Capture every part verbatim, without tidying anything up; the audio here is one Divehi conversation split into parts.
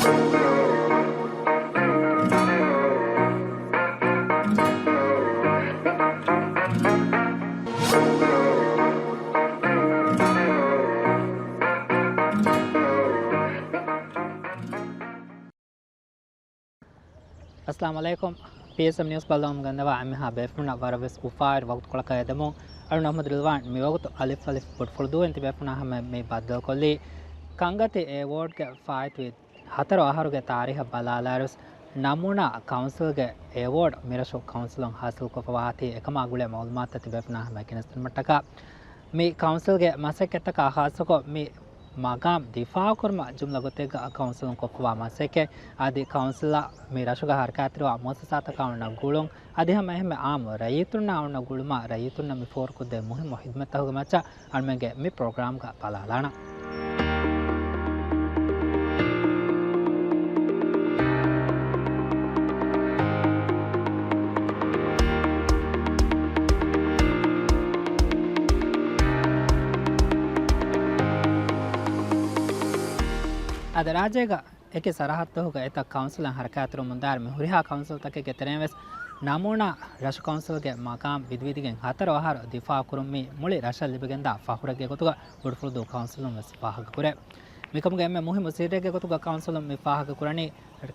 އައްސަލާމު ޢަލައިކުމް. ޕީއެސްއެމް ނިއުސް ބައްލަވަމުން ގެންދަވާ އެންމެހާ ބޭފުޅުންނަށް ވަރަށް ވެސް އުފާވެރި ވަގުތުކޮޅަކަށް އެދެމުން. އަޅުން އަޙްމަދު ރިޟްވާން. މިވަގުތު އަލިފް އަލިފް ބޮޑުފުޅު ދޫވެން ތިބޭފުޅުންނާ ހަމަ މި ބައްދަލުކޮށްލީ ކަންގަތި އެވޯޑްގެ ފާއިތުވި ހަތަރު އަހަރުގެ ތާރީހަށް ބަލާލާއިރުވެސް، ނަމޫނާ ކައުންސިލްގެ އެވޯޑް މިރަށު ކައުންސިލުން ހާސިލްކޮށްފަވާތީ އެކަމާ ގުޅޭ މައުލޫމާތުތައް ތިބޭފުޅުންނާ ހަމަ ގެނެސްދިނުމަށްޓަކާ، މި ކައުންސިލްގެ މަސައްކަތްތަކާ ޚާއްޞަކޮށް މި މަގާމް ދިފާޢުކުރުމަށް ޖުމްލަ ގޮތެއްގަ ކައުންސިލުން ކޮށްފަވާ މަސައްކަތް، އަދި ކައުންސިލާ މި ރަށުގަ ހަރަކާތްތެރިވާ މުއައްސަސާތަކާ އޮންނަ ގުޅުން، އަދި ހަމަ އެހެންމެ އާއްމު ރައްޔިތުންނާ އޮންނަ ގުޅުމާ ރައްޔިތުންނަށް މި ފޯރުކޮށްދޭ މުހިއްމު ޚިދުމަތްތަކުގެ މައްޗަށް އަޅުމެންގެ މި ޕްރޮގްރާމްގަ ބަލާލާނަން. އަދި ރާއްޖޭގަ އެކި ސަރަހައްދުތަކުގަ އެތައް ކައުންސިލުން ހަރަކާތްތެރިވަމުންދާއިރު މި ހުރިހާ ކައުންސިލްތަކެއްގެ ތެރެއިން ވެސް ނަމޫނާ ރަށު ކައުންސިލްގެ މަގާމް ވިދިވިދިގެން ހަތަރު އަހަރު ދިފާޢުކުރުން މި މުޅި ރަށަށް ލިބިގެންދާ ފަޚުރެއްގެ ގޮތުގަ ބޮޑުފުޅުދޫ ކައުންސިލުން ވެސް ފާހަގަކުރޭ. މިކަމުގެ އެންމެ މުހިއްމު ސިއްރެއްގެ ގޮތުގަ ކައުންސިލުން މި ފާހަގަކުރަނީ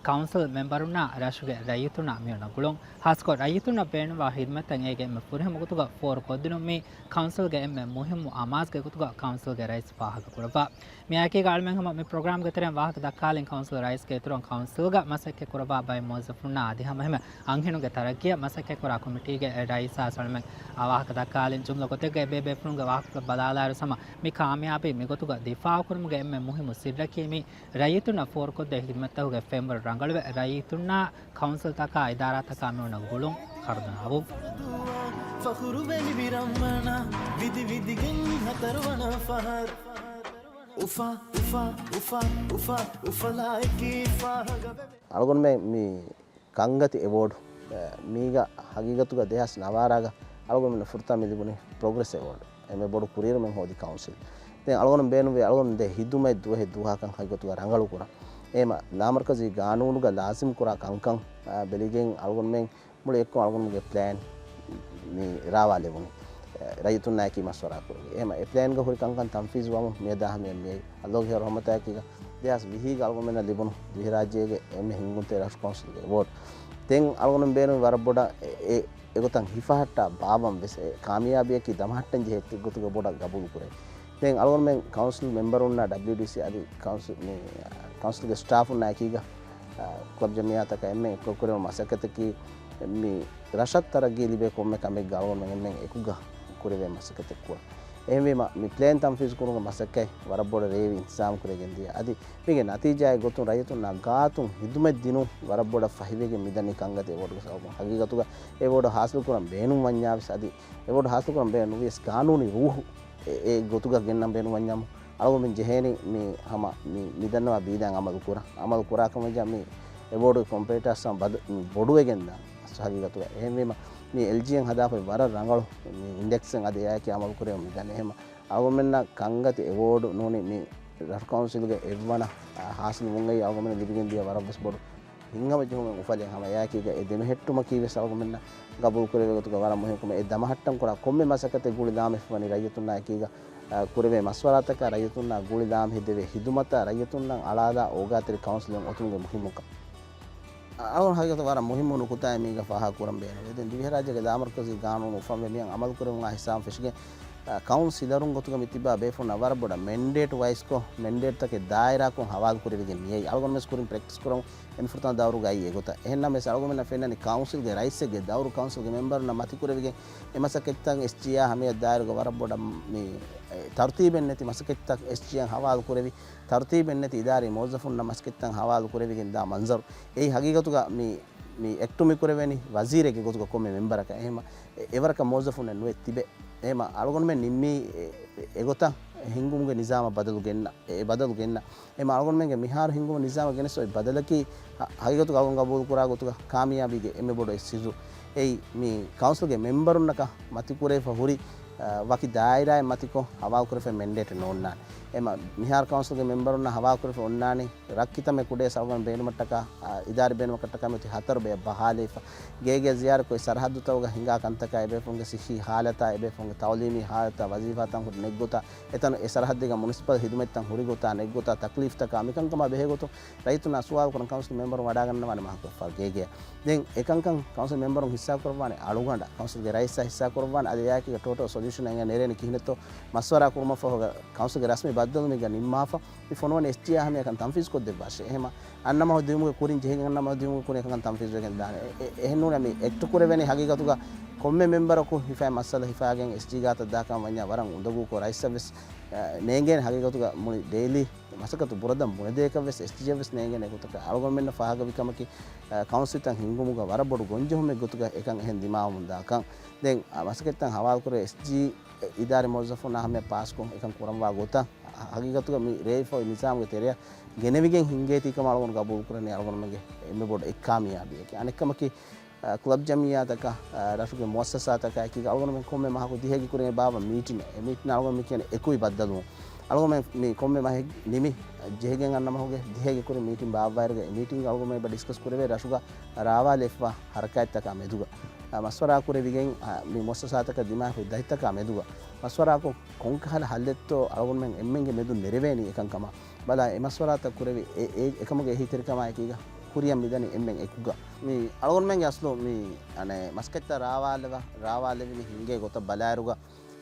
ކައުންސިލް މެމްބަރުންނާ ރަށުގެ ރައްޔިތުންނާ މިއޮންނަ ގުޅުން، ހާއްސަކޮށް ރައްޔިތުންނަށް ބޭނުންވާ ޚިދުމަތްތައް އޭގެ އެންމެ ފުރިހަމަ ގޮތުގަ ފޯރުކޮށްދިނުން މި ކައުންސިލްގެ އެންމެ މުހިއްމު އަމާޒުގެ ގޮތުގަ ކައުންސިލްގެ ރައީސް ފާހަގަކުރައްވާ. މިއާއެކީގަ އަޅުމެން ހަމަ މި ޕްރޮގްރާމްގެ ތެރެއިން ވާހަކަ ދައްކާލިން ކައުންސިލް ރައީސްގެ އިތުރުން ކައުންސިލްގަ މަސައްކަތް ކުރައްވާ ބައެއް މުވައްޒަފުންނާ އަދި ހަމަ އެހެންމެ އަންހެނުންގެ ތަރައްގީއަށް މަސައްކަތްކުރާ ކޮމިޓީގެ ރައީސާ އަޅުމެން ވާހަކަ ދައްކާލިން ޖުމްލަ ގޮތެއްގަ އެބޭބޭފުޅުންގެ ވާހަކަ ބަލާލާއިރު ހަމަ މި ކާމިޔާބީ މިގޮތުގަ ދިފާޢުކުރުމުގެ އެންމެ މުހިއްމު ސިއްރަކީ މި ރައްޔިތުންނަށް ފޯރުކޮށްދޭ ޚިދުމަތްތަކުގެ ފެންވަރު ރަނގަޅުވެ، ރައްޔިތުންނާ ކައުންސިލްތަކާ އިދާރާތަކާ މިއޮންނަ ގުޅުން ޚަރުދުނާވުން. ފަޚުރުވެ ލިބި ރަންމަނާ ވިދި ވިދިގެން ހަތަރުވަނަ ފަހަރު. އުފާ، އުފާ، އުފާ، އުފާ، އުފަލާއެކީ ފާހަގަވެ. އަޅުގަނޑުމެން މި ކަންގަތި އެވޯޑް، އެ، މީގަ ހަގީގަތުގަ ދެހާސް ނަވާރާގަ އަޅުގަނޑުމެންނަށް ފުރަތަމަ ލިބުނީ ޕްރޮގްރެސް އެވޯޑް. އެންމެ ބޮޑު ކުރިއެރުމެއް ހޯދި ކައުންސިލް. ދެން އަޅުގަނޑު ބޭނުންވި އަޅުގަނޑު ދޭ ހިދުމަތް ދުވަހެއް ދުވަހަކަށް ހަގީގަތުގަ ރަނގަޅު ކުރަން. އެހެމަ ލާމަރުކަޒީ ގާނޫނުގަ ލާޒިމް ކުރާ ކަންކަން، އާ، ބެލިގެން އަޅުގަނޑުމެން މުޅި އެއްކޮށް އަޅުގަނޑުގެ ޕްލޭން މި ރާވާލެވުނީ. އެ، ރައްޔިތުންނާއެކީ މަޝްވަރާ ކުރެވި. އެހެމަ އެ ޕްލޭންގަ ހުރި ކަންކަން ތަންފީޒު ވަމުން މިއަދާ ހަމަޔަށް މިއައީ. އަލްލާހުގެ ހެޔޮ ރަޙްމަތާއެކީގަ ދެހާސް ވިހީގަ އަޅުގަނޑުމެންނަށް ލިބުނު ދިވެހިރާއްޖޭގެ އެންމެ ހިންގުންތެރި ރަށު ކައުންސިލްގެ އެވޯޑް. ދެން އަޅުގަނޑުމެން ބޭނުން ވަރަށް ބޮޑަށް އެ، އެ، އެގޮތަށް ހިފަހައްޓާ ބާވަން ވެސް އެ ކާމިޔާބީއަކީ ދަމަހައްޓަން ޖެހޭ އެއްގޮތުގަ ބޮޑަށް ގަބޫލު ކުރޭ. ދެން އަޅުގަނޑުމެން ކައުންސިލް މެމްބަރުންނާ ޑަބްލިޔުޑީސީ އަދި ކައުންސިލް، މި، ކައުންސިލްގެ ސްޓާފުންނާ އެކީގަ، އާ، ކްލަބް ޖަމިއްޔާތަކާ އެންމެން އެއްކޮށް ކުރެވޭ މަސައްކަތަކީ މި ރަށަށް ތަރައްގީ ލިބޭ ކޮންމެ ކަމެއްގަ އަޅުގަނޑުމެން އެންމެން އެކުގަ ކުރެވޭ މަސައްކަތެއް ކުރަން. އެހެންވީމަ، މި ޕްލޭން ތަންފީޒު ކުރުމުގެ މަސައްކަތް ވަރަށް ބޮޑަށް ރޭވި އިންތިޒާމް ކުރެގެން ދިޔަ. އަދި މީގެ ނަތީޖާއެއް ގޮތުން ރައްޔިތުންނާ ގާތުން ހިދުމަތް ދިނުން ވަރަށް ބޮޑަށް ފަހިވެގެން މިދަނީ ކަންގަތި އެވޯޑުގެ ސަބަބުން. ހަގީގަތުގަ އެވޯޑު ހާސިލް ކުރަން ބޭނުން ވަންޏާ ވެސް، އަދި އެވޯޑު ހާސިލް ކުރަން ބޭނުން ނުވިޔަސް ގާނޫނީ ރޫހު އެ، އެ ގޮތުގަ ގެންނަން ބޭނުން ވަންޏާމު، އަޅުގަނޑުމެން ޖެހޭނީ މި ހަމަ މި، މި ދަންނަވާ ބީދާއިން އަމަލު ކުރަން. އަމަލު ކުރާ ކަމަށް މި އެވޯޑުގެ ކޮމްޕެޓިޓާސް ހަމަ ބަދަ-، މި ބޮޑުވެގެން ދާން. ހަގީގަތުގަ އެހެންވީމަ، މި އެލްޖީއޭއިން ހަދާފައި ވަރަށް ރަނގަޅު މި އިންޑެކްސެއް އަދި އެއާއެކީ އަމަލު ކުރެވުން މިދަނީ. އެހެމަ އަޅުގަނޑުމެންނަށް ކަންގަތި އެވޯޑު ނޫނީ މި ރަށު ކައުންސިލްގެ އެއްވަނަ، އާ، ހާސިލުވުން އައީ އަޅުގަނޑުމެން ލިބިގެން ދިޔަ ވަރަށް ވެސް ބޮޑު ހިތްހަމަޖެހުމެއް އުފަލެއް ހަމަ އެއާއެކީގަ އެ ދެމެހެއްޓުމަކީ ވެސް އަޅުގަނޑުމެންނަށް ގަބޫލު ކުރެވޭ ގޮތުގަ ވަރަށް މުހިން ކަމެއް. އެ ދަމަހައްޓަން ކުރާ ކޮންމެ މަސައްކަތެއް ގުޅި ލާމެހިފަވަނީ ރައްޔިތުންނާ އެކީގަ، އާ، ކުރެވޭ މަޝްވަރާތަކާ ރައްޔިތުންނާ ގުޅި ލާމެހި ދެވޭ ހިދުމަތާ ރައްޔިތުންނަށް އަޅާލާ އޯގާތެރި ކައުންސިލެއް އޮތުމުގެ މުހިންމުކަން. އަޅުގަނޑު ހަގީގަތު ވަރަށް މުހިންމު ނުކުތާއެއް މީގަ ފާހަގަކުރަން ބޭނުންވޭ. ދެން ދިވެހިރާއްޖޭގެ ލާމަރުކަޒީ ގާނޫނު އުފަންވެ މިއަށް އަމަލުކުރެވުމާ ހިސާބުން ފެށިގެން، އަ، ކައުންސިލަރުން ގޮތުގަ މިތިބާ ބޭފުޅުންނަށް ވަރަށް ބޮޑަށް މެންޑޭޓް ވައިސްކޮށް، މެންޑޭޓްތަކެއް ދާއިރާކޮށް ހަވާލުކުރެވިގެން މިއައީ. އަޅުގަނޑު ވެސް ކުރިން ޕްރެކްޓިސް ކުރަމުން އެންމެ ފުރަތަމަ ދައުރުގައި އެގޮތަށް. އެހެންނަމަވެސް އަޅުގަނޑުމެންނަށް ފެންނަނީ ކައުންސިލްގެ ރައީސެއްގެ ދައުރު، ކައުންސިލްގެ މެމްބަރުންނަށް މަތިކުރެވިގެން އެ މަސައްކަތްތައް އެސްޖީއާ ހަމަޔަށް ދާއިރުގަ ވަރަށް ބޮޑަށް މި، އެ، ތަރުތީބެއް ނެތި މަސައްކަތްތައް އެސްޖީއާ ހަވާލު ކުރެވި، ތަރުތީބެއް ނެތި އިދާރީ މުވައްޒަފުންނަށް މަސައްކަތްތައް ހަވާލު ކުރެވިގެން ދާ މަންޒަރު. އެއީ ހަގީގަތުގަ މި، މި އެކްޓު މި ކުރެވެނީ ވަޒީރެއްގެ ގޮތުގަ ކޮންމެ މެމްބަރަކަށް. އެހެމަ އެ، އެވަރަކަށް މުވައްޒަފުންނެއް ނުވެ ތިބެ. އެހެމަ އަޅުގަނޑުމެން ނިންމީ އެ، އެ، އެގޮތަށް ހިންގުމުގެ ނިޒާމަށް ބަދަލު ގެންނަ، އެ ބަދަލު ގެންނަ. އެހެމަ އަޅުގަނޑުމެންގެ މިހާރު ހިންގުމުގެ ނިޒާމަށް ގެނެސް އޮތް ބަދަލަކީ ހަ، ހަގީގަތުގަ އަޅުގަނޑު ގަބޫލު ކުރާ ގޮތުގަ ކާމިޔާބީގެ އެންމެ ބޮޑު އެއް ސިއްރު. އެއީ މި ކައުންސިލްގެ މެމްބަރުންނަކަށް މަތިކުރެވިފަ ހުރި ވަކި ދާއިރާއެއް މަތިކޮށް ހަވާލުކުރެފަ މެންޑޭޓެއް ނޯންނާނެ. އެމަ މިހާރު ކައުންސިލްގެ މެމްބަރުންނަށް ހަވާލުކުރެފަ އޮންނާނީ ރައްކިތަމެ ކުޑޭ ސަވަން ބޭނުމަށްޓަކާ، އާ، އިދާރީ ބޭނުމަކަށްޓަކާ މިއޮތީ ހަތަރު ބެއަށް ބަހާލައިފަ. ގޭގެ ޒިޔާރަތްކޮށް ސަރަހައްދުތަކުގަ ހިނގާ ކަންތަކާ އެބޭފުޅުންގެ ސިއްހީ ހާލަތާ، އެބޭފުޅުންގެ ތައުލީމީ ހާލަތާ، ވަޒީފާތަން ހުރި ނެތްގޮތާ، އެތަނު އެ ސަރަހައްދެއްގަ މުނިސިޕަލް ހިދުމަތްތަން ހުރި ގޮތާ، ނެތްގޮތާ، ތަކްލީފްތަކާ، މިކަންކަމާ ބެހޭގޮތުން ރައްޔިތުންނާ ސުވާލު ކުރަން ކައުންސިލް މެމްބަރުން ވަޑާގަންނަވާނެ މަހަކު ގޭގެއަށް. ދެން އެކަންކަން ކައުންސިލް މެމްބަރުން ހިއްސާ ކުރައްވާނެ އަޅުގަނޑަށް. ކައުންސިލްގެ ރައީސާ ހިއްސާ ކުރައްވާނެ. އަދި އެއާއެކީގަ ޓޯޓަލް ސޮލިއުޝަން އެނގޭ ނެރޭނެ ކިހިނެއްތޯ މަޝްވަރާ ކުރުމަށްފަހުގަ ކައުންސިލްގެ ރަސްމީ ބައްދަލުވުމެއްގަ ނިންމާފަ. މި ފޮނުވަނީ އެސްޖީއާ ހަމަޔަކަށް ތަންފީޒް ކޮށްދެއްވާށޭ. އެހެމަ އަންނަ މަހު ދިއުމުގެ ކުރިން ޖެހިގެން އަންނަ މަހު ދިއުމުގެ ކުރިން އެކަންކަން ތަންފީޒްވެގެން ދާނެ. އެ-، އެ-، އެހެންނޫން މި އެކްޓް ކުރެވެނީ ހަގީގަތުގަ ކޮންމެ މެމްބަރަކު ހިފައި މައްސަލަ ހިފާގެން އެސްޖީ ގާތަށް ދާކަން ވަންޏާ ވަރަށް އުނދަގޫކޮށް ރައީސަށްވެސް، އަ، ނޭނގޭނެ ހަގީގަތުގަ މުޅި ޑެއިލީ މަސައްކަތު ބުރަދަން ބުނެދޭކަށްވެސް އެސްޖީއަށްވެސް ނޭނގޭނެ ގޮތަކަށް އަޅުގަނޑުމެންނަށް ފާހަގަވި ކަމަކީ، އަ، ކައުންސިލްތައް ހިންގުމުގަ ވަރަށް ބޮޑު ގޮންޖެހުމެއް ގޮތުގަ އެކަން އެހެން ދިމާވަމުން ދާކަން. ދެން، އަ، މަސައްކަތްތައް ހަވާލުކުރެ އެސްޖީ އިދާރީ މުވައްޒަފުން އަހަންމެ ޕާސްކޮށް އެކަން ކުރަންވާ ގޮތަށް ހަގީގަތުގަ މި ރޭވިފައި ނިޒާމުގެ ތެރެއަށް ގެނެވިގެން ހިންގޭތީ ކަމަށް އަޅުގަނޑު ގަބޫލުކުރަނީ އަޅުގަނޑުމެންގެ އެންމެ ބޮޑު އެއްކާމިޔާބީއެކޭ. އަނެއްކަމަކީ، އަ، ކްލަބް ޖަމިއްޔާތަކާ، އަ، ރަށުގެ މުއައްސަސާތަކާ އެކީގަ އަޅުގަނޑުމެން ކޮންމެ މަހަކު ދިހައެއްގެ ކުރިން ބާއްވާ މީޓިން، އެ މީޓިން އަޅުގަނޑު މި ކިޔަނީ އެކުވި ބައްދަލުވުން. އަޅުގަނޑުމެން މި ކޮންމެ މަހެއް ނިމި، ޖެހިގެން އަންނަ މަހުގެ ދިހައެއްގެ ކުރިން މީޓިން ބާއްވާއިރުގަ އެ މީޓިންގަ އަޅުގަނޑުމެން އެބަ ޑިސްކަސް ކުރެވޭ ރަށުގަ ރާވާލެފަ ހަރަކާތްތަކާ މެދުގަ، އަ، މަޝްވަރާ ކުރެވިގެން، އަ، މި މުއައްސަސާތަކަށް ދިމާވި ދަތިތަކާ މެދުގަ މަޝްވަރާކޮށް ކޮންކަހަލަ ހައްލެއްތޯ އަޅުގަނޑުމެން އެންމެންގެ މެދުން ނެރެވޭނީ އެކަންކަމަށް ބަލާ އެ މަޝްވަރާތައް ކުރެވި އެ، އެ، އެކަމުގެ އެހީތެރިކަމާ އެކީގަ ކުރިއަށް މިދަނީ އެންމެން އެކުގަ. މި އަޅުގަނޑުމެންގެ އަސްލު މި އަނެއް މަސައްކަތްތައް ރާވާލެވ، ރާވާލެވި މި ހިނގޭ ގޮތަށް ބަލާއިރުގަ،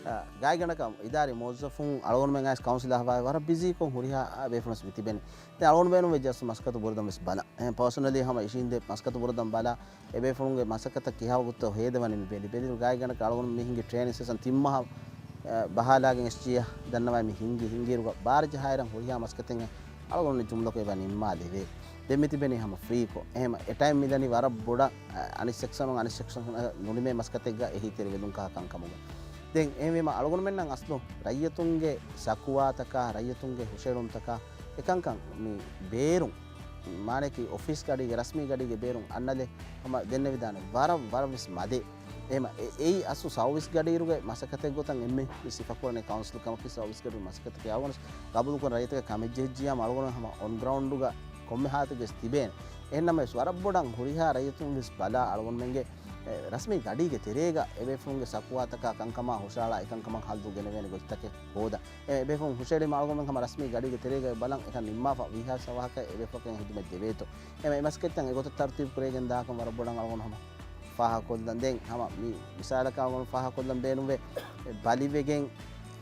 އަ، ގާތްގަނޑަކަށް އިދާރީ މުވައްޒަފުން އަޅުގަނޑުމެން އައިސް ކައުންސިލާ ހަވާލު ވަރަށް ބިޒީކޮށް ހުރިހާ ބޭފުޅުން މި ތިބެނީ. ދެން އަޅުގަނޑު ބޭނުންވެއްޖެ އަސްލު މަސައްކަތު ބުރަދަން ވެސް ބަލަން. އެހެން ޕާސަނަލީ ހަމަ އިށީނދެ މަސައްކަތު ބުރަދަން ބަލާ، އެބޭފުޅުންގެ މަސައްކަތަށް ކިހާ ވަގުތުތޯ ހޭދަވަނީ މި ބެލި ބެލިރު ގާތްގަނޑަކަށް އަޅުގަނޑު މި ހިނގި ޓްރޭނިން ސެޝަން ތިން މަހަށް، އަ، ބަހާލާގެން އެސްޖީއަށް ދަންނަވައި މި ހިނގި ހިނގިއިރުގަ ބާރަ ޖަހާއިރަށް ހުރިހާ މަސައްކަތެއް އަޅުގަނޑު ޖުމްލަކޮށް އެބަ ނިންމާލެވޭ. ދެން މި ތިބެނީ ހަމަ ފްރީކޮށް. އެހެމަ އެ ޓައިމް މިދަނީ ވަރަށް ބޮޑަށް، އަ، އަނި ސެކްޝަނުން އަނި ސެކްޝަނަށް ނުނިމޭ މަސައްކަތެއްގަ އެހީތެރިވެލުން ކަހަ ކަންކަމުގަ. ދެން އެހެންވީމަ އަޅުގަނޑުމެންނަށް އަސްލު ރައްޔިތުންގެ ޝަކުވާތަކާ، ރައްޔިތުންގެ ހުށައެޅުންތަކާ އެކަންކަން މި ބޭރުން މާނައަކީ އޮފީސް ގަޑީގެ ރަސްމީ ގަޑީގެ ބޭރުން އަންނަލެ ހަމަ ދެންނެވިދާނެ ވަރަށް، ވަރަށް ވެސް މަދޭ. އެހެމަ އެ-، އެއީ އަސްލު ސައުވީސް ގަޑިއިރުގެ މަސައްކަތެއް ގޮތަށް އެންމެ ސިފަކުރަނީ ކައުންސިލް ކަމަކީ ސައުވީސް ގަޑިއިރު މަސައްކަތަކީ އަޅުގަނޑު ގަބޫލުކުރަން ރައްޔިތުގެ ކަމެއް ޖެހިއްޖިޔާމަ އަޅުގަނޑު ހަމަ އޮން ގްރައުންޑުގަ ކޮންމެ ހާލަތެއްގަ ވެސް ތިބޭނެ. އެހެންނަމަވެސް ވަރަށް ބޮޑަށް ހުރިހާ ރައްޔިތުން ވެސް ބަލާ އަޅުގަނޑުމެންގެ، އެ، ރަސްމީ ގަޑީގެ ތެރޭގަ އެބޭފުޅުންގެ ޝަކުވާތަކާ ކަންކަމާ ހުށަހަޅާ އެކަންކަމަށް ހައްލު ގެނެވޭނެ ގޮތްތަކެއް ހޯދަން. އެ އެބޭފުޅުން ހުށައެޅީމަ އަޅުގަނޑުމެން ހަމަ ރަސްމީ ގަޑީގެ ތެރޭގައި ބަލަން އެކަން ނިންމާފަ ވީހާވެސް އަވަހަކަށް އެބޭފުޅަކަށް ހިދުމަތް ދެވޭތޯ. އެމަ އެ މަސައްކަތްތައް އެގޮތަށް ތަރުތީބު ކުރެވިގެން ދާކަން ވަރަށް ބޮޑަށް އަޅުގަނޑު ހަމަ ފާހަގަކޮށްލަން. ދެން ހަމަ މި މިސާލަކަށް އަޅުގަނޑު ފާހަގަކޮށްލަން ބޭނުންވޭ، އެ ބަލިވެގެން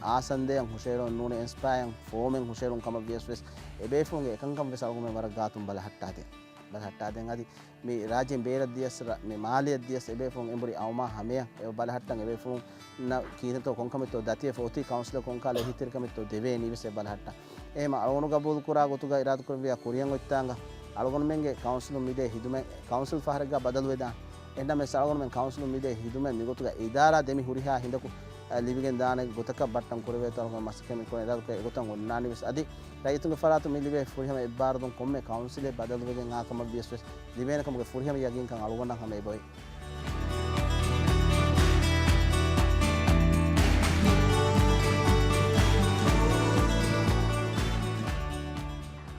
އާސަންދަޔަށް ހުށައެޅުން ނޫނީ އިންސްޕަޔަރ ފޯމެއް ހުށައެޅުން ކަމަށް ވިޔަސް ވެސް އެބޭފުޅުންގެ އެކަންކަން ވެސް އަޅުގަނޑުމެން ވަރަށް ގާތުން ބަލަހައްޓާދޭން. ބަލަހައްޓާދޭން އަދި މި ރާއްޖޭން ބޭރަށް ދިޔަސް، ރަ-، މި މާލެއަށް ދިޔަސް އެބޭފުޅުން އެނބުރި އައުމާ ހަމަޔަށް އެ ބަލަހައްޓަން އެބޭފުޅުންނަށް ކީރިތޯ ކޮންކަމެއްތޯ ދަތިވެފަ އޮތީ ކައުންސިލަށް ކޮންކަހަލަ އެހީތެރިކަމެއްތޯ ދެވޭނީ ވެސް އެ ބަލަހައްޓަން. އެހެމަ އަޅުގަނޑު ގަބޫލުކުރާ ގޮތުގަ އިރާދަކުރެއްވިޔާ ކުރިއަށް އޮތްތާނގަ އަޅުގަނޑުމެންގެ ކައުންސިލުން މިދޭ ހިދުމަތް ކައުންސިލް ފަހަރެއްގަ ބަދަލުވެދާނެ. އެހެންނަމަވެސް އަޅުގަނޑުމެން ކައުންސިލުން މިދޭ ހިދުމަތް މިގޮތުގަ އިދާރާ ދެމި ހުރިހާ ހިނދަކު، އަ، ލިބިގެން ދާނެ ގޮތަކަށް ބައްޓަން ކުރެވޭތޯ އަޅުގަނޑު މަސައްކަތް މިކުރަން އިރާދަކުރޭ އެގޮތަށް އޮންނާނީ ވެސް އަދި ރައްޔިތުންގެ ފަރާތުން މި ލިބޭ ފުރިހަމަ އެއްބާރުލުން ކޮންމެ ކައުންސިލެއް ބަދަލުވެގެން އާ ކަމަށް ވިޔަސް ވެސް ލިބޭނެ ކަމުގެ ފުރިހަމަ ޔަގީންކަން އަޅުގަނޑަށް ހަމަ އެބައޮތް.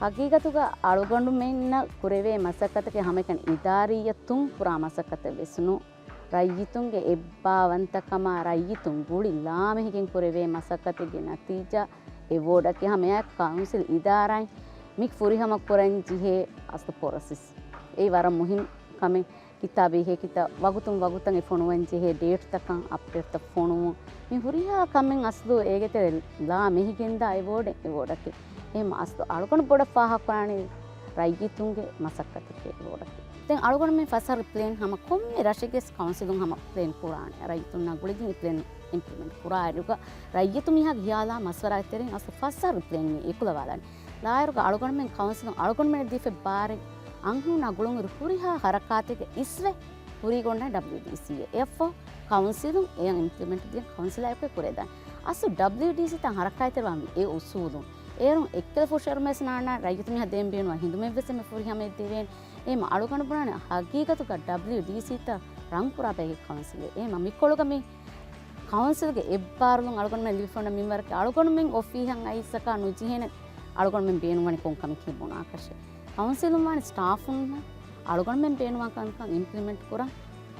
ހަގީގަތުގަ އަޅުގަނޑުމެންނަށް ކުރެވޭ މަސައްކަތަކީ ހަމައެކަނި އިދާރީއަށް ތުން ކުރާ މަސައްކަތެއް ވެސް ނޫން. ރައްޔިތުންގެ އެއްބާވަންތަކަމާ ރައްޔިތުން ގުޅި ލާމެހިގެން ކުރެވޭ މަސައްކަތެއްގެ ނަތީޖާ އެ ވޯޑަކީ ހަމައެއާއެކު ކައުންސިލް އިދާރާއިން މި ފުރިހަމަ ކުރަން ޖެހޭ އަސްލު ޕްރޮސެސް. އެއީ ވަރަށް މުހިންމު ކަމެއް. ކިތާބީ ހެކިތައް ވަގުތުން ވަގުތަށް އެ ފޮނުވަން ޖެހޭ ޑޭޓްތަކަށް އަޕްޑޭޓްތައް ފޮނުވުން. މި ހުރިހާ ކަމެއް އަސްލު އޭގެ ތެރެ ލާ މެހިގެންދާ އެ ވޯޑެއް އެ ވޯޑަކީ. އެހެން އަސްލު އަޅުގަނޑު ބޮޑަށް ފާހަގަކުރާނީ ރައްޔިތުންގެ މަސައްކަތެކޭ އެ ވޯޑަކީ. ދެން އަޅުގަނޑުމެން ފަސް އަހަރު ޕްލޭން ހަމަ ކޮންމެ ރަށެއްގެ ކައުންސިލުން ހަމަ ޕްލޭން ކުރާނެ. ރައްޔިތުންނާ ގުޅިގެން އެ ޕްލޭން އިމްޕްލިމެންޓް ކުރާއިރުގަ ރައްޔިތު މީހާގެ ހިޔާލާ މަޝްވަރާގެ ތެރެއިން އަސްލު ފަސް އަހަރު ޕްލޭން އެކުލަވާލާނެ. ލާއިރުގަ އަޅުގަނޑުމެން ކައުންސިލުން އަޅުގަނޑުމެން ދީފަ ބާރެއް އަންހޫނާ ގުޅުންއިރު ހުރިހާ ހަރަކާތެއްގެ އިސްވެ ހުރީ ގޮނޑާ ޑަބްލިއުޑީސީއޭ. އެއަށްފަހު ކައުންސިލުން އެއަށް އިމްޕްލިމެންޓް ދިޔަ ކައުންސިލާ އެކު ކުރެދާނެ. އަސްލު ޑަބްލިއުޑީސީ ތަން ހަރަކާތްތެރިވާންވީ އެ އުސޫލުން. އޭރުން އެއްކަލަ ފުށައިރުމެސް ނާންނާ ރައްޔިތު މީހާ ދޭން ބޭނުން ހިނދުމެއްވެސް އެންމެ ފުރިހަމައެއް ދެވޭނެ. އެހެމަ އަޅުގަނޑު ބުނާނެ ހަގީގަތުގަ ޑަބްލިއުޑީސީ ތައް ރަންކުރާ ބައެއް ކައުންސިލެއް. އެހެމަ މިކޮޅުގަ މި ކައުންސިލްގެ އެއްބާރުލުން އަޅުގަނޑުމެން ލިބިފައިވަނީ މިންވަރަކީ އަޅުގަނޑުމެން އޮފީހަށް އައިސްއަކާ ނުޖެހޭނެ އަޅުގަނޑުމެން ބޭނުންވަނީ ކޮން ކަމެކޭ ބުނާކަށެއް. ކައުންސިލުން ވާނެ ސްޓާފުންނަށް އަޅުގަނޑުމެން ބޭނުންވާ ކަންކަން އިމްޕްލިމެންޓް ކުރަން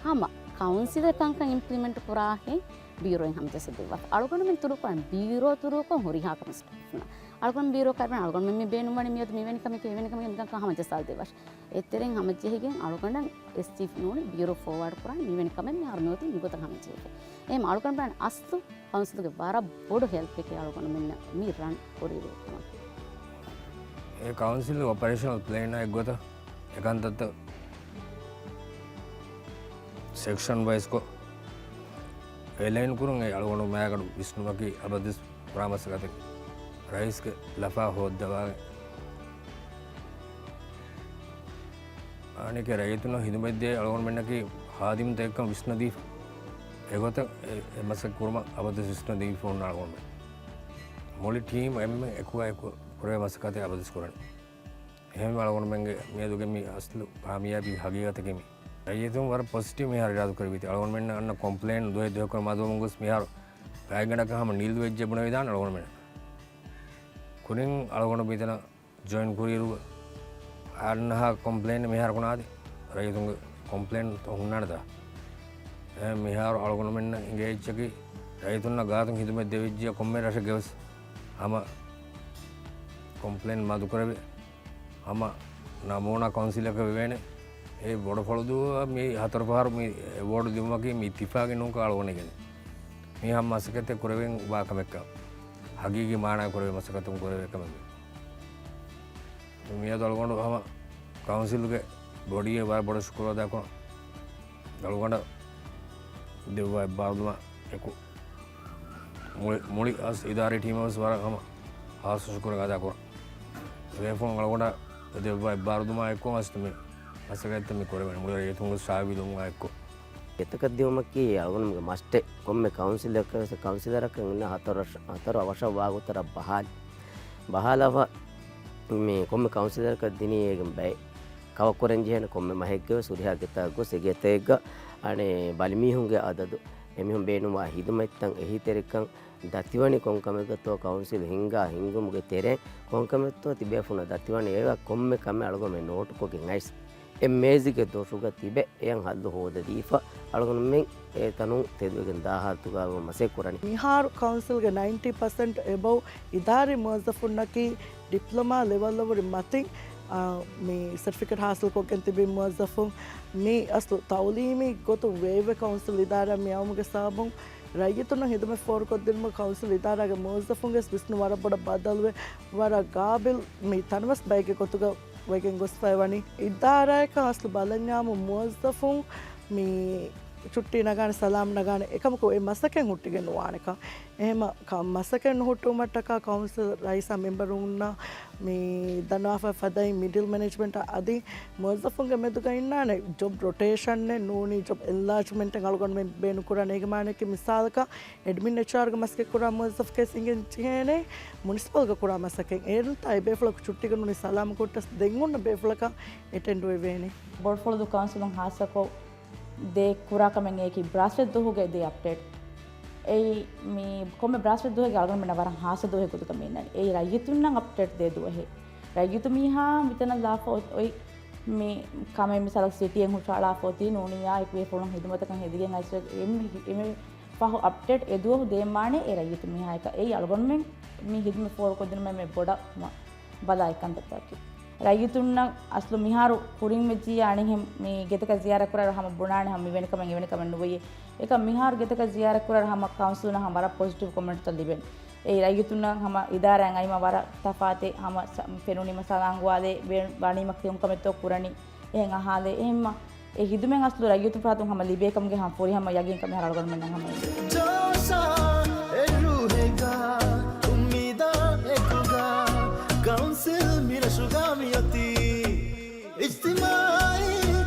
ހަމަ ކައުންސިލެއް ކަންކަން އިމްޕްލިމެންޓް ކުރާހެން ބިއުރޯއިން ހަމަޖައްސަ ދެއްވާފަ. އަޅުގަނޑުމެން ތުރޫކުރަން، ބިއުރޯ ތުރޫކޮށް ހުރިހާ ކަމެއް ސްޓާފުންނަށް. އަޅުގަނޑު ބިއުރޯ ކަރަބަން އަޅުގަނޑުމެން މި ބޭނުންވަނީ މިއަދު މިވެނި ކަމެކޭ އެވެނި ކަމެކޭ މިކަންކަން ހަމަޖައްސާލަދެއްވާށޭ. އެތެރެއިން ހަމަޖެހިގެން އަޅުގަނޑަށް އެސްޗީފް ނޫނީ ބިއުރޯ ފޯވާޑް ކުރާ މިވެނި ކަމެއް މިހާރު މިއޮތީ މިގޮތަށް ހަމަޖެހިފަ. އެހެން އަޅުގަނޑު ބަލަން އަސްލު ކައުންސިލްގެ ވަރަށް ބޮޑު ހެލްޕެކޭ އަޅުގަނޑުމެންނަށް މި ރަން ކުރިއިރު ކަމަކީ. އެ ކައުންސިލް އޮޕަރޭޝަނަލް ޕްލޭނާ އެއްގޮތަށް އެކަންތައްތައް ސެކްޝަން ވައިސްކޮށް އެލައިން ކުރުން އެ އަޅުގަނޑު މާގަނޑު ވިސްނުމަކީ އަބަދުވެސް ކުރާ މަސައްކަތެއް. ރައީސްގެ ލަފާ ހޯއްދަވާގެން އަނެކެއް ރައްޔިތުންނަށް ހިދުމަތްދޭ އަޅުގަނޑުމެންނަކީ ހާދިމުތަކެއްކަން ވިސްނަދީފަ. އެގޮތަށް އެ، އެ މަސައްކަތް ކުރުމަށް އަބަދުވެސް ވިސްނަދީފަ އޮންނަ އަޅުގަނޑުމެން. މުޅި ޓީމް އެންމެ އެކުގަ އެކު ކުރެވޭ މަސައްކަތެއް އަބަދުވެސް ކުރަނީ. އެހެންވެ އަޅުގަނޑުމެންގެ މިއަދުގެ މި އަސްލު ކާމިޔާބީ ހަގީގަތަކީ މި. ރައްޔިތުން ވަރަށް ޕޮޒިޓިވް މިހާރު އިރާދަކުރެއްވީތީ. އަޅުގަނޑުމެންނަށް އަންނަ ކޮމްޕްލޭން ދުވަހެއް ދުވަހެއްކޮށް މަދުވަމުން ގޮސް މިހާރު ގާތްގަނޑަކަށް ހަމަ ނީލް ވެއްޖެ ބުނެވިދާނެ އަޅުގަނޑުމެން. ކުރިން އަޅުގަނޑު މިތަނަށް ޖޮއިން ކުރިއިރު އަންނަހާ ކޮމްޕްލޭން މިހާރު ކުނާދި ރައްޔިތުންގެ ކޮމްޕްލޭން ހުންނާނެތާ؟ އެ މިހާރު އަޅުގަނޑުމެންނަށް އިނގޭ އެއްޗަކީ ރައްޔިތުންނަށް ގާތުން ހިދުމަތް ދެވިއްޖެ ކޮންމެ ރަށެއްގެ ވެސް ހަމަ ކޮމްޕްލޭން މަދުކުރެވޭ. ހަމަ ނަމޫނާ ކައުންސިލަކަށް ވެވޭނެ. އެ ބޮޑުފަޅުދޫއަށް މި ހަތަރު ފަހަރު މި އެވޯޑު ދިނުމަކީ މި އިއްތިފާގެއް ނޫންކަން އަޅުގަނޑު އިނގޭނެ. މީ ހަމަ މަސައްކަތެއް ކުރެވެން ވާ ކަމެއްކަން. ހަގީގީ މާނައަށް ކުރެވޭ މަސައްކަތުން ކުރެވޭ ކަމެއް. މިއަދު އަޅުގަނޑު ހަމަ ކައުންސިލްގެ ބޮޑީއަށް ވަރަށް ބޮޑަށް ޝުކުރު އަދާކުރަން. އަޅުގަނޑަށް ދެއްވާ އެއްބާރުލުމާ އެކު މުޅި، މުޅި އަސް އިދާރީ ޓީމަށް ވެސް ވަރަށް ހަމަ ހާއްސަ ޝުކުރެއް އަދާކުރަން. ބޭފުޅުން އަޅުގަނޑަށް ދެއްވާ އެއްބާރުލުމާ އެއްކޮށް އަސް މި މަސައްކަތްތައް މި ކުރެވެނީ މުޅި ރައްޔިތުންގެ ސާވީލުމާ އެއްކޮށް. ގެތަކަށް ދިއުމަކީ އަޅުގަނޑުމެންގެ މަސްޓެއް. ކޮންމެ ކައުންސިލަކަށް ވެސް ކައުންސިލަރަކަށް އިންނަ ހަތަރު ވަށަ، ހަތަރު ވަށަށް ވާގޮތަށް ބަހާލި. ބަހާލާފަ މި ކޮންމެ ކައުންސިލަރަކަށް ދިނީ އޭގެ ބައެއް ކަވަރ ކުރަން ޖެހޭނެ ކޮންމެ މަހެއްގެ ވެސް ހުރިހާ ގެތަކަށް ގޮސް އެ ގެތަކެއްގަ އަނެއް ބަލިމީހުންގެ އަދަދު، އެމީހުން ބޭނުންވާ ހިދުމަތްތައް އެހީތެރިކަން ދަތިވަނީ ކޮން ކަމެއްގަތޯ، ކައުންސިލް ހިންގާ ހިންގުމުގެ ތެރޭ ކޮން ކަމެއްތޯ ތިބޭފުޅުންނަށް ދަތިވަނީ އެވާ ކޮންމެ ކަމެއް އަޅުގަނޑުމެން ނޯޓުކޮށްގެން އައިސް އެ މޭޒުގެ ދޮށުގަ ތިބެ އެޔަށް ހައްލު ހޯދަދީފަ އަޅުގަނޑުމެން އެ ތަނުން ތެދުވެގެން ދާ ހާލަތުގަ މަސައްކަތް ކުރަނީ. މިހާރު ކައުންސިލްގެ ނައިންޓީ ޕަސެންޓް އެބަވް އިދާރީ މުވައްޒަފުންނަކީ ޑިޕްލޮމާ ލެވެލްއަށްވުރެ މަތިން، އާ، މި ސެޓްފިކެޓް ހާސިލްކޮށްގެން ތިބި މުވައްޒަފުން. މި އަސްލު ތައުލީމީ ގޮތުން ވޭއްވެ ކައުންސިލް އިދާރާ މި އައުމުގެ ސަބަބުން ރައްޔިތުންނަށް ހިދުމަތް ފޯރުކޮށްދިނުމަށް ކައުންސިލް އިދާރާގެ މުވައްޒަފުންގެ ވިސްނުން ވަރަށް ބޮޑަށް ބަދަލުވެ، ވަރަށް ގާބިލް މި ތަނަވަސް ބައެއްގެ ގޮތުގަ ވެގެން ގޮސްފައިވަނީ. އިދާރާއަކަށް އަސްލު ބަލަންޏާމު މުވައްޒަފުން މި ޗުއްޓީ ނަގާނެ، ސަލާމް ނަގާނެ، އެކަމަކު އެ މަސަކެއް ހުއްޓިގެން ނުވާނެކަން. އެހެމަ ކަ-، މަސަކެއް ނުހުއްޓުވުމަށްޓަކާ ކައުންސިލް ރައީސާ މެމްބަރުންނަށް މި ދަންނަވާފަ ފަދައިން މިޑިލް މެނޭޖްމަންޓަށް އަދި މުވައްޒަފުންގެ މެދުގަ އިންނާނެ ޖޮބް ރޮޓޭޝަންއެއް ނޫނީ ޖޮބް އެންލާޖްމަންޓެއް އަޅުގަނޑުމެން ބޭނުންކުރާނެ. އޭގެ މާނައަކީ މިސާލަކަށް އެޑްމިން އެޗްއާރްގެ މަސަކެއް ކުރާ މުވައްޒަފަކަށް އިނގެން ޖެހޭނެ މުނިސިޕަލްގަ ކުރާ މަސަކެއް. އޭރުންތާ އެބޭފުޅަކު ޗުއްޓީގަ ނޫނީ ސަލާމަތް ކޮށްޓަސް ދެން އޮންނަ ބޭފުޅަކަށް އެޓެންޑް ވެވޭނެ. ބޮޑުފުޅުދޫ ކައުންސިލުން ހާއްސަކޮށް ދޭ ކުރާ ކަމެއް އެއީކީ ބްރާސްފެސްޓް ދުވަހުގެ ދޭ އަޕްޑޭޓް. އެއީ މި ކޮންމެ ބްރާސްފެސްޓް ދުވަހެއްގެ އަޅުގަނޑުމެންނަށް ވަރަށް ހާއްސަ ދުވަހެއް ގޮތުގަ މި އިންނަނީ. އެއީ ރައްޔިތުންނަށް އަޕްޑޭޓް ދޭ ދުވަހެއް. ރައްޔިތު މީހާ މިތަނަށް ލާފަ އޮތް އޮތް މި ކަމެއް މިސާލަކަށް ސިޓީއެއް ހުށަހަޅާފަ އޮތީ ނޫނިއްޔާ އެކު ބޭފުޅުން ހިދުމަތަކަށް ހެދިގެން އައިސް އެންމެ، އެންމެ ފަހު އަޕްޑޭޓް އެ ދުވަހު ދޭންވާނެ އެ ރައްޔިތު މީހާއަކަށް. އެއީ އަޅުގަނޑުމެން މި ހިދުމަތް ފޯރުކޮށްދިނުމަށް އެންމެ ބޮޑަށް ބަލާ އެއްކަންތައްތަކަކީ. ރައްޔިތުންނަށް އަސްލު މިހާރު ކުރިން ވެއްޖިއްޔާ އަނެއްހެން މި ގެތަކަށް ޒިޔާރަތް ކުރާއިރު ހަމަ ބުނާނެ ހަމަ މިވެނި ކަމެއް އެވެނި ކަމެއް ނުވެޔޭ. އެކަމް މިހާރު ގެތަކަށް ޒިޔާރަތް ކުރާއިރު ހަމަ ކައުންސިލުން ހަމަ ވަރަށް ޕޮޒިޓިވް ކޮމެންޓްތައް ލިބެން. އެއީ ރައްޔިތުންނަށް ހަމަ އިދާރާއިން އައިމަ ވަރަށް ތަފާތެއް ހަމަ ސަ-، ފެނުނީމަ ސަލާން ގޮވާލޭ، ވެ-، ވަނީމަ ކެއުން ކަމެއްތޯ ކުރަނީ. އެހެން އަހާލޭ. އެހެންމަ އެ ހިދުމަތް އަސްލު ރައްޔިތުން ފަރާތުން ހަމަ ލިބޭ ކަމުގެ ހަމަ ފުރިހަމަ ޔަގީން ކަމެއް އަޅުގަނޑުމެންނަށް ހަމަ އިން. ޖޯޝާ އެ ރޫހެއްގަ، އުއްމީދާ އެކުގަ، ކައުންސިލް މިރަށުގަ މިއޮތީ. އިޖްތިމާއީ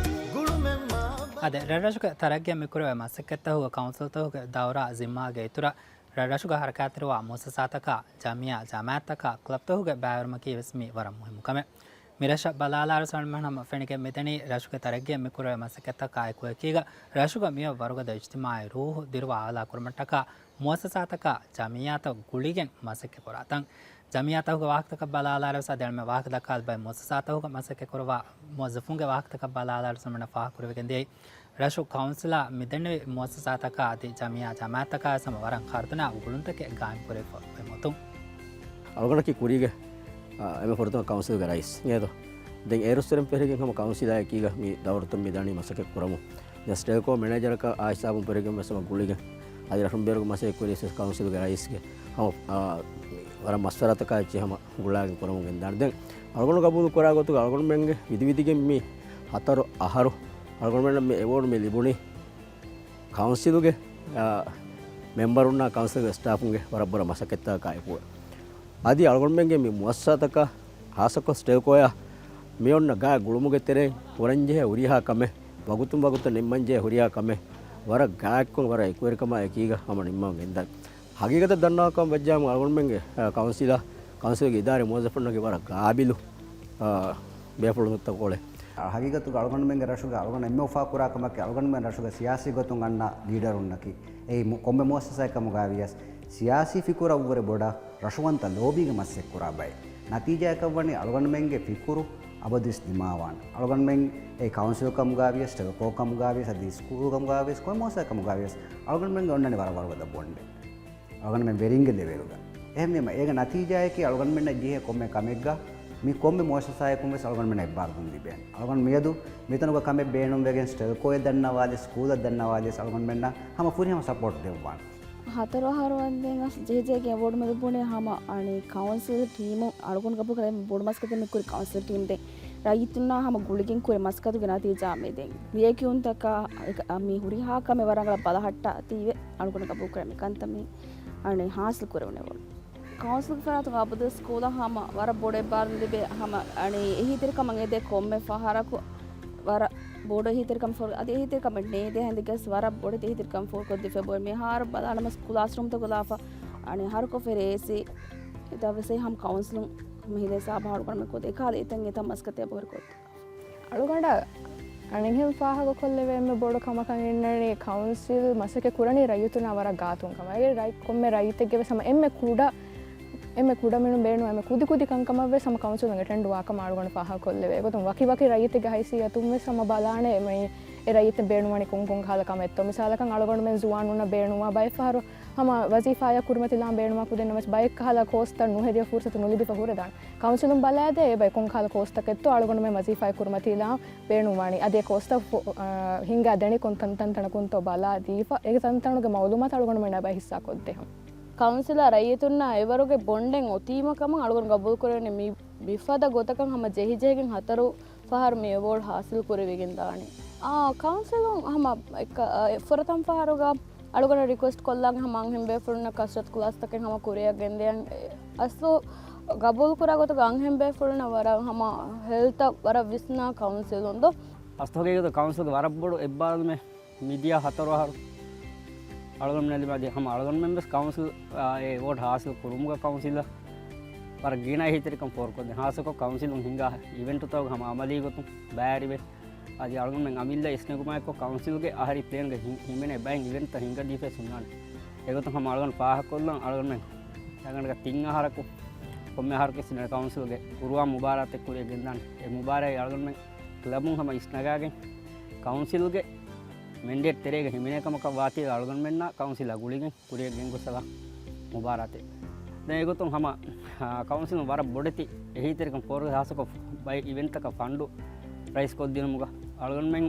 ގުޅުމެއް މާ އަދި ރަށްރަށުގެ ތަރައްގީއަށް މިކުރެވޭ މަސައްކަތްތަކުގެ ކައުންސިލްތަކުގެ ދައުރާ ޒިންމާގެ އިތުރަށް، ރަށްރަށުގަ ހަރަކާތްތެރިވާ މުއައްސަސާތަކާ، ޖަމިއްޔާ، ޖަމާއަތްތަކާ، ކްލަބްތަކުގެ ބައިވެރިވުމަކީ ވެސް މީ ވަރަށް މުހިއްމު ކަމެއް. މިރަށަށް ބަލާލާއިރު ސަލްމާން ހަމަ ފެނިގެން މިދަނީ ރަށުގެ ތަރައްގީއަށް މިކުރެވޭ މަސައްކަތްތަކާއެކު އެކީގަ ރަށުގަ މިއޮތް ވަރުގަދަ އިޖްތިމާޢީ ރޫޙު ދިރުވާ އާލާ ކުރުމަށްޓަކާ މުއައްސަސާތަކާ، ޖަމިއްޔާތައް ގުޅިގެން މަސައްކަތް ކުރާތަން. ޖަމިއްޔާތަކުގެ ވާހަކަތަކަށް ބަލާލާއިރު އަދި އެންމެ ވާހަކަ ދައްކާލި ބައެއް މުއައްސަސާތަކުގަ މަސައްކަތް ކުރައްވާ މުވައްޒަފުންގެ ވާހަކަތަކަށް ބަލާލާއިރު ސަލްމާން ފާހަގަކުރެވިގެން ދިޔައީ، ރަށު ކައުންސިލާ މިދެންނެވި މުއައްސަސާތަކާ އަދި ޖަމިއްޔާ ޖަމާޢަތްތަކާ ވެސް ހަމަ ވަރަށް ޚަރަދުނާ ގުޅުންތަކެއް ގާއިމް ކުރެވިފަ އޮތް މަތުން. އަޅުގަނޑަކީ ކުރީގެ، އާ، އެންމެ ފުރަތަމަ ކައުންސިލްގެ ރައީސް އިނގޭތޯ. ދެން އޭރުއްސުރެން ފެށިގެން ހަމަ ކައުންސިލާ އެކީގަ މި ދައުރަތައް މި ދަނީ މަސައްކަތް ކުރަމުން. ދެން ސްޓެލްކޯ މެނޭޖަރަކާ އާ ހިސާބުން ފެށިގެން ވެސް ހަމަ ގުޅިގެން އަދި ރަށުން ބޭރުގެ މަސައްކަތް ކުރި ކައުންސިލްގެ ރައީސްގެ ހަމަ، އާ، ވަރަށް މަޝްވަރާތަކާ އެއްޗެއް ހަމަ ގުޅާގެން ކުރަމުން ގެންދާނެ. ދެން އަޅުގަނޑު ގަބޫލު ކުރާ ގޮތުގަ އަޅުގަނޑުމެންގެ ވިދި ވިދިގެން މި ހަތަރު އަހަރު އަޅުގަނޑުމެންނަށް މި އެވޯޑް މި ލިބުނީ ކައުންސިލުގެ، އާ، މެމްބަރުންނާ ކައުންސިލްގެ ސްޓާފުންގެ ވަރަށް ބުރަ މަސައްކަތްތަކާ އެކުގަ. އަދި އަޅުގަނޑުމެންގެ މި މުއައްސަސާތަކާ ހާއްސަކޮށް ސްޓެލްކޯއާ މި އޮންނަ ގާތް ގުޅުމުގެ ތެރެއިން ކުރަންޖެހޭ ހުރިހާ ކަމެއް، ވަގުތުން ވަގުތަށް ނިންމަންޖެހޭ ހުރިހާ ކަމެއް، ވަރަށް ގާތްކޮށް ވަރަށް އެކުވެރިކަމާ އެކީގަ ހަމަ ނިންމަވަން ގެންދާނެ. ހަގީގަތަށް ދަންނަވާކަމަށް ވެއްޖާމު އަޅުގަނޑުމެންގެ، އަ، ކައުންސިލާ، ކައުންސިލްގެ އިދާރީ މުވައްޒަފުންނަކީ ވަރަށް ގާބިލު، އަ، ބޭފުޅުންތަކުގެ ކޮޅެއް. ހަގީގަތުގަ އަޅުގަނޑުމެންގެ ރަށުގަ އަޅުގަނޑު އެންމެ އުފާ ކުރާ ކަމަކީ އަޅުގަނޑުމެން ރަށުގަ ސިޔާސީ ގޮތުން އަންނަ ލީޑަރުންނަކީ. އެއީ މު-، ކޮންމެ މުއައްސަސާއެއް ކަމުގައި ވިޔަސް ސިޔާސީ ފިކުރަށްވުރެ ބޮޑަށް ރަށުވަންތަ ލޯބީގެ މަސައްކަތް ކުރާ ބައެއް. ނަތީޖާއަކަށްވަނީ އަޅުގަނޑުމެންގެ ފިކުރު އަބަދުވެސް ދިމާވާނެ. އަޅުގަނޑުމެން އެ ކައުންސިލް ކަމުގައި ވިޔަސް، ޓެލްކޯ ކަމުގައި ވިޔަސް، އަދި ސްކޫލް ކަމުގައި ވިޔަސް، ކޮންމެ މުއައްސަސާ ކަމުގައި ވިޔަސް އަޅުގަނޑުމެންގެ އޮންނަނީ ވަރަށް ވަރުގަދަ ބޮންޑެއް. އަޅުގަނޑުމެން ވެރިންގެ ލެވެލްގަ. އެހެންވީމަ، އޭގެ ނަތީޖާއަކީ އަޅުގަނޑުމެންނަށް ޖެހޭ ކޮންމެ ކަމެއްގަ މި ކޮންމެ މުއައްސަސާއަކުން ވެސް އަޅުގަނޑުމެންނަށް އެއްބާރުލުން ލިބޭނެ. އަޅުގަނޑު މިއަދު މިތަނުގަ ކަމެއް ބޭނުންވެގެން ސްޓެލްކޯއެއް ދަންނަވާލިޔަސް، ސްކޫލެއް ދަންނަވާލިޔަސް އަޅުގަނޑުމެންނަށް ހަމަ ފުރިހަމަ ސަޕޯޓް ދެއްވާނެ. ހަތަރު އަހަރު ވަންދެން އަސް ޖެހިޖެހިގެން އެވޯޑު މެދު ބުނެ ހަމަ އަނެއް ކައުންސިލް ޓީމު އަޅުގަނޑު ގަބޫލު ކުރެއްވި ބޮޑު މަސައްކަތެއް މި ކުރި ކައުންސިލް ޓީމް ދެން ރައްޔިތުންނާ ހަމަ ގުޅިގެން ކުރި މަސައްކަތުގެ ނަތީޖާ މި ދެން. ލިޔެކިޔުންތަކާ އެކަ-، މި ހުރިހާ ކަމެއް ވަރަށް ރަނގަޅަށް ބަލަހައްޓާ ތީވެ އަޅުގަނޑު ގަބޫލު ކުރެއްވި ކަންތައް މި އަނެއް ހާސިލް ކުރެވުނެވޮން. ކައުންސިލްގެ ފަރާތުން އަބަދުވެސް ސްކޫލަށް ހަމަ ވަރަށް ބޮޑު އެއްބާރުލުން ލިބޭ ހަމަ އަނެއް އެހީތެރިކަމަށް އެދޭ ކޮންމެ ފަހަރަކު ވަރަށް ބޮޑު އެހީތެރިކަމެއް ފޯރު-، އަދި އެހީތެރިކަމެއް ނޭދޭ ހިނދުގަސް ވަރަށް ބޮޑެތި އެހީތެރިކަމެއް ފޯރުކޮށްދީފަ އެބައޮތް. މިހާރު ބަލާނަމަސް ކްލާސްރޫމްތަކު ލާފަ އަނެއް ހަރުކޮށް ފެރޭ އޭސީ ދަވެސް ހަމަ ކައުންސިލުން މިހިލޭ ސާބަ އަޅުގަނޑުމެން ކޮށްދޭ އެކަހަލަ އެތަން އެތަން މަސައްކަތެއް އެބަހުރި ކޮށްދޭ. އަޅުގަނޑަށް އަނެއްހެން ފާހަގަކޮށްލެވޭ އެންމެ ބޮޑު ކަމަކަށް އިންނަނީ ކައުންސިލް މަސައްކަތް ކުރަނީ ރައްޔިތުންނާ ވަރަށް ގާތުން ކަމަށް. އޭގެ ރައް-، ކޮންމެ ރައްޔިތެއްގެ ވެސް ހަމަ އެންމެ ކުޑަ، އެންމެ ކުޑަމިނުން ބޭނުން އެންމެ ކުދި ކުދި ކަންކަމަށް ވެސް ހަމަ ކައުންސިލުން އެޓެންޑް ވާކަމަށް އަޅުގަނޑު ފާހަގަކޮށްލެވޭ. އެގޮތުން ވަކި ވަކި ރައްޔިތެއްގެ ހައިސިއްޔަތުން ވެސް ހަމަ ބަލާނެ މި އެ ރައްޔިތެއް ބޭނުންވަނީ ކޮން ކޮން ކަހަލަ ކަމެއްތޯ. މިސާލަކަށް އަޅުގަނޑުމެން ޒުވާނުންނަށް ބޭނުންވާ ބައެއް ފަހަރު ހަމަ ވަޒީފާއަށް ކުރިމަތިލާން ބޭނުންވާ ކުދިންނަށް ވެސް ބައެއް ކަހަލަ ކޯސްތައް ނުހެދިޔަ ފުރުސަތު ނުލިބިފަ ހުރެދާނެ. ކައުންސިލުން ބަލާދޭ އެބައި ކޮން ކަހަލަ ކޯސްތަކެއްތޯ އަޅުގަނޑުމެން ވަޒީފާއަށް ކުރިމަތިލާން ބޭނުންވާނީ. އަދި އެ ކޯސްތައް ފު-، އާ، ހިންގާ ދެނީ ކޮން ތަންތަންތަނަކުންތޯ ބަލާ ދީފަ، އެ ތަންތަނުގެ މައުލޫމާތު އަޅުގަނޑުމެންނާ ބައި ހިއްސާ ކޮށްދޭ ހަމަ. ކައުންސިލާ ރައްޔިތުންނާ އެވަރުގެ ބޮންޑެއް އޮތީމަ ކަމަށް އަޅުގަނޑު ގަބޫލު ކުރެވެނީ. މި މިފަދަ ގޮތަކަށް ހަމަ ޖެހިޖެހިގެން ހަތަރު ފަހަރު މި އެވޯޑް ހާސިލް ކުރެވިގެން ދާނީ. އާ، ކައުންސިލުން ހަމަ އެއްކަ-، އާ، ފުރަތަމަ ފަހަރުގަ އަޅުގަނޑަށް ރިކުއެސްޓް ކޮށްލާން ހަމަ އަންހެން ބޭފުޅުންނަށް ކަސްރަތު ކްލާސްތަކެއް ހަމަ ކުރިއަށް ގެންދިޔަން. އެ، އަސްލު ގަބޫލު ކުރާ ގޮތުގަ އަންހެން ބޭފުޅުންނަށް ވަރަށް ހަމަ ހެލްތަށް ވަރަށް ވިސްނާ ކައުންސިލުން ދޯ. އަސްލު ހަގީގަތުގަ ކައުންސިލްގެ ވަރަށް ބޮޑު އެއްބާރުލުމެއް މިދިޔަ ހަތަރު އަހަރު އަޅުގަނޑުމެން ލިބި އަދި ހަމަ އަޅުގަނޑުމެން ވެސް ކައުންސިލް، އާ، އެ އެވޯޑް ހާސިލް ކުރުމުގަ ކައުންސިލަށް ވަރަށް ގިނަ އެހީތެރިކަން ފޯރުކޮށްދޭ. ހާއްސަކޮށް ކައުންސިލުން ހިންގާ އިވެންޓުތަކުގަ ހަމަ އަމަލީ ގޮތުން ބައިވެރިވެ، އަދި އަޅުގަނޑުމެން އަމިއްލަ އިސްނެގުމާއެކު ކައުންސިލްގެ އަހަރީ ޕްލޭންގަ ހި-، ހިމެނޭ ބައެއް އިވެންޓްތައް ހިންގަދީފައި ހުންނާނެ. އެގޮތުން ހަމަ އަޅުގަނޑު ފާހަގަކޮށްލަން އަޅުގަނޑުމެން އަޅުގަނޑުގެ ތިން އަހަރަކު ކޮންމެ އަހަރަކު ވެސް ކުރުވާ މުބާރާތެއް ކުރިއަށް ގެންދާނެ. އެ މުބާރާތް އަޅުގަނޑުމެން ކްލަބުން ހަމަ އިސްނަގާގެން ކައުންސިލްގެ މެންޑޭޓް ތެރޭގަ ހިމެނޭ ކަމަކަށް ވާތީ އަޅުގަނޑުމެންނާ ކައުންސިލާ ގުޅިގެން ކުރިއަށް ގެންގޮސް އަޅާ މުބާރާތެއް. ދެން އެގޮތުން ހަމަ، އާ، ކައުންސިލުން ވަރަށް ބޮޑެތި އެހީތެރިކަން ފޯރު ހާއްސަކޮށް ބައެއް އިވެންޓްތަކަށް ފަންޑު ރައިސް ކޮށްދިނުމުގަ އަޅުގަނޑުމެން،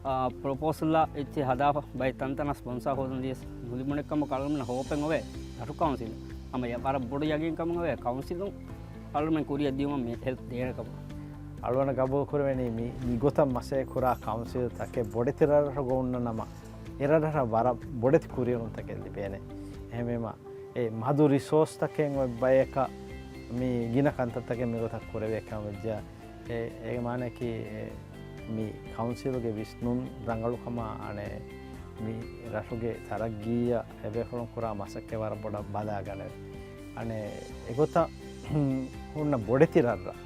އާ، ޕްރޮޕޯސަލްއާ އެއްޗެއް ހަދާފަ ބައެއް ތަންތަނަށް ސްޕޮންސާ ހޯދަން ދިޔަސް ނުލިބުނެއްކަމަކު އަޅުގަނޑުމެން ހޯޕެއް އޮވޭ ރަށު ކައުންސިލް ހަމަ ވަރަށް ބޮޑު ޔަގީންކަމުން އޮވޭ ކައުންސިލުން އަޅުގަނޑުމެން ކުރިއަށް ދިޔުމަށް މި ހެލްޕް ދޭނެ ކަމަށް. އަޅުގަނޑަށް ގަބޫލު ކުރެވެނީ މި، މި ގޮތަށް މަސައްކަތް ކުރާ ކައުންސިލް ތަކެއް ބޮޑެތި ރަށްރަށުގަ އޮންނަ ނަމަ، އެ ރަށްރަށަށް ވަރަށް ބޮޑެތި ކުރިއެރުންތަކެއް ލިބޭނެ. އެހެންވީމަ، އެ މަދު ރިސޯސްތަކެއް އޮތް ބަޔަކަށް މި ގިނަ ކަންތައްތަކެއް މިގޮތަށް ކުރެވޭ ކަމަށް ވެއްޖެއްޔާ، އެ، އޭގެ މާނައަކީ، އެ، މި ކައުންސިލުގެ ވިސްނުން ރަނގަޅުކަމާ، އަނެއް، މި ރަށުގެ ތަރައްގީއަށް އެބޭފުޅުން ކުރާ މަސައްކަތް ވަރަށް ބޮޑަށް ބަލާގަނެވޭ. އަނެއް، އެގޮތަށް ހުންނަ ބޮޑެތި ރަށްރަށް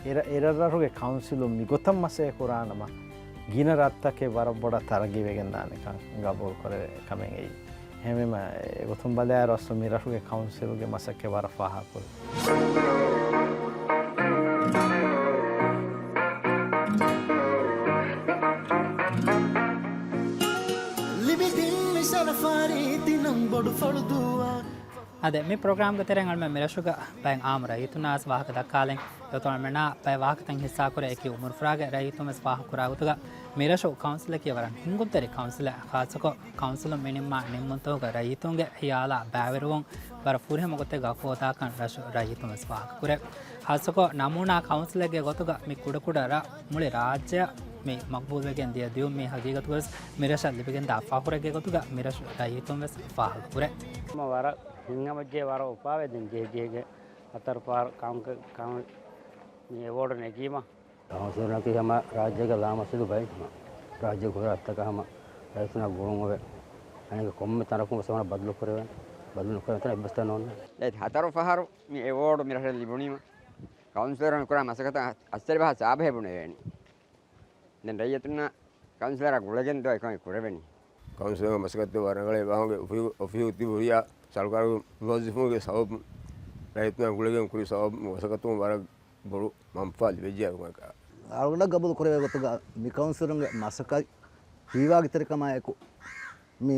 އެރަށް، އެރަށްރަށުގެ ކައުންސިލުން މިގޮތަށް މަސައްކަތް ކުރާނަމަ، ގިނަ ރަށްތަކެއް ވަރަށް ބޮޑަށް ތަރައްގީވެގެންދާނެކަން ގަބޫލުކުރެވޭ ކަމެއް އެއީ. އެހެންވީމަ، އެގޮތުން ބަލާއިރު އަސްލު މި ރަށުގެ ކައުންސިލުގެ މަސައްކަތް ވަރަށް ފާހަގަކުރި. ލިބިދިން މި ސަރަފާރީ ތިނަން ބޮޑު ފަޅުދޫއާ. އާދެ، މި ޕްރޮގްރާމްގެ ތެރެއިން އަޅުމެން މިރަށުގަ ބައެއް އާއްމު ރައްޔިތުންނާސް ވާހަކަ ދައްކާލެން. އެގޮތުން އަޅުމެންނާ ބައެއް ވާހަކަތައް ހިއްސާކުރޭ އެކި އުމުރުފުރާގެ ރައްޔިތުން ވެސް ފާހަގަކުރާ ގޮތުގަ، މިރަށު ކައުންސިލަކީ ވަރަށް ހިންގުންތެރި ކައުންސިލެއް. ޚާއްޞަކޮށް ކައުންސިލުން މިނިންމާ ނިންމުންތަކުގަ ރައްޔިތުންގެ ހިޔާލާ ބައިވެރިވުން ވަރަށް ފުރިހަމަ ގޮތެއްގަ އަގުހޯދާކަން ރަށު ރައްޔިތުން ވެސް ފާހަގަކުރޭ. ޚާއްޞަކޮށް ނަމޫނާ ކައުންސިލެއްގެ ގޮތުގަ މި ކުޑަކުޑަ ރަށް މުޅި ރާއްޖެއަށް މި މަގުބޫލުވެގެން ދިޔަ ދިޔުން މީ ހަގީގަތުގަވެސް މިރަށަށް ލިބިގެންދާ ފަޚުރެއްގެ ގޮތުގަ މިރަށު ރައްޔިތުން ވެސް ފާހަގަކުރޭ. މަ ވަރަށް ހިތްހަމަޖެހޭ ވަރަށް އުފާވެދިން ޖެހިޖެހިގެން ހަތަރު ފަހަރު ކައުން، ކައުން މި އެވޯޑު ނެގީމަ. ކައުންސިލަރަކީ ހަމަ ރާއްޖޭގެ ލާމަސައްކަތް ބައެއް ހަމަ ރާއްޖޭގެ ހުރިހާ ރަށްތަކަށް ހަމަ ރައްޔިތުންނާ ގުޅުން އޮވެ. އަނެއް ކޮންމެ ތަނަކުން ވެސް ހަމަ ބަދަލު ކުރެވޭނެ. ބަދަލު ނުކުރެވޭނެ ތަނެއް އެއްވެސް ތަނެއް ނޯންނާނެ. ދެ ހަތަރު ފަހަރު މި އެވޯޑު މި ރަށަށް ލިބުނީމަ ކައުންސިލަރުން ކުރާ މަސައްކަތަށް އަސްތަރި ބަހާ ސާބަހޭ ބުނެވޭނެ. ދެން ރައްޔިތުންނަށް ކައުންސިލަރާ ގުޅެގެން ދޯ އެކަން ކުރެވެނީ. ކައުންސިލުންގެ މަސައްކަތް ވަރަށް ރަނގަޅޭ ވާހަކަ އޮފީހު، އޮފީހު ތިބި ހުރިހާ ސަރުކާރު މުވައްޒަފުންގެ ސަބަބުން ރައްޔިތުންނާ ގުޅެގެން ކުރި ސަބަބުން މަސައްކަތުން ވަރަށް ބޮޑު މަންފާ ލިބިއްޖެ އަޅުގަނޑަކަށް. އަޅުގަނޑަށް ގަބޫލު ކުރެވޭ ގޮތުގަ މި ކައުންސިލުންގެ މަސައްކަތް ހީވާގިތެރިކަމާއެކު، މި